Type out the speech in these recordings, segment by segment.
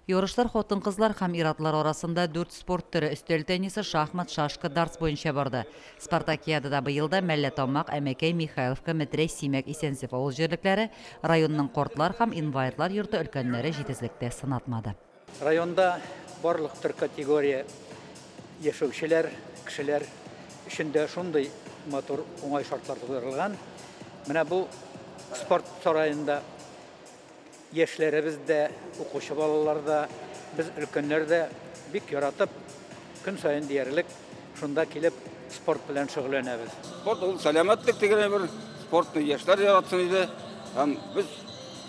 Ярышлар хатын-кызлар һәм ир-атлар арасында дүрт спорт төре: өстәл теннисы, шахмат, шашка, дартс буенча барды. Спартакиадада быел да Мәлләтамак, Әмәкәй, Михайловка, Метрәй, Симәк, Исәнсеф авыл җирлекләре, районның картлар һәм инвалидлар йорты өлкәннәре җитезлектә сынатмады. Районда барлык төр категория яшәүчеләр, кешеләр өчен дә шундый матур уңай шартлар тудырылган. Менә бу спорт сараенда яшьләребез дә, укучы балалар да, без өлкәннәр дә бик яратып, көн саен диярлек шунда килеп спорт белән шөгыльләнәбез. Спорт ул сәламәтлек дигән бер спортны яшьләр яратсын иде һәм без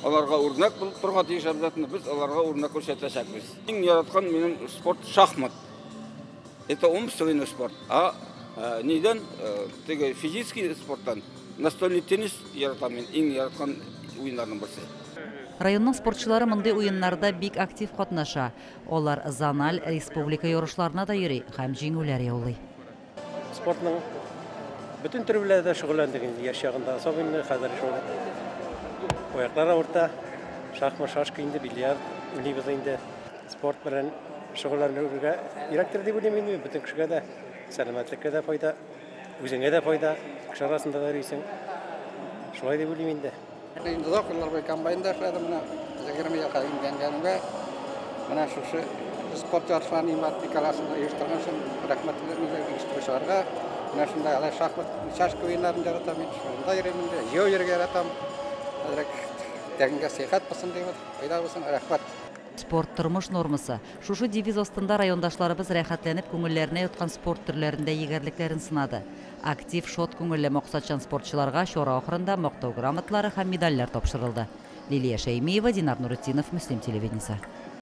аларга үрнәк булып торырга тиеш обязательно, без аларга үрнәк күрсәтәчәкбез. Иң яраткан минем спорт шахмат. Это умственный спорт. А нидән теге физический спорттан настольный теннис яратам мин, иң яраткан уеннарның берсе. Районның спортчылары мондый уеннарда бик актив катнаша. Алар зональ, республика ярышларына да йөри һәм җиңүләр яулый. Спортның бөтен төре белән дә шөгыльләндек инде яшь чагында. Особенно хәзер шул аяклар авырта. Шахмат, шашка инде, бильярд уйныйбыз инде. Спорт белән шөгыльләнергә кирәктер дип уйлыйм инде. Бөтен кешегә дә, сәламәтлеккә дә файда, үзеңә дә файда, кеше арасында да йөрисең. Шулай дип уйлыйм инде. Инде озак еллар буе комбайнда эшләдем, менә 20 елга өйләнгәнемгә менә шушы спорт ярышларын Имат Николасовна оештырган өчен рәхмәт оештыручыларга. Менә шунда алай шахмат, шашка уеннарын яратам мин, шунда йөрим инде, җәяү йөрергә яратам. Әзрәк тәнгә сихәт булсын дип, файда булсын, рәхмәт. Спорт тормыш нормасы. Шушы девиз астында райондашларыбыз рәхәтләнеп күңелләренә яткан спорт төрләрендә егәрлекләрен сынады. Актив, шат күңелле максатчан спортчыларга чара ахырында мактау грамоталары һәм медальләр тапшырылды. Лилия Шәймиева, Динар Нуретдинов, Мөслим телевидениесе.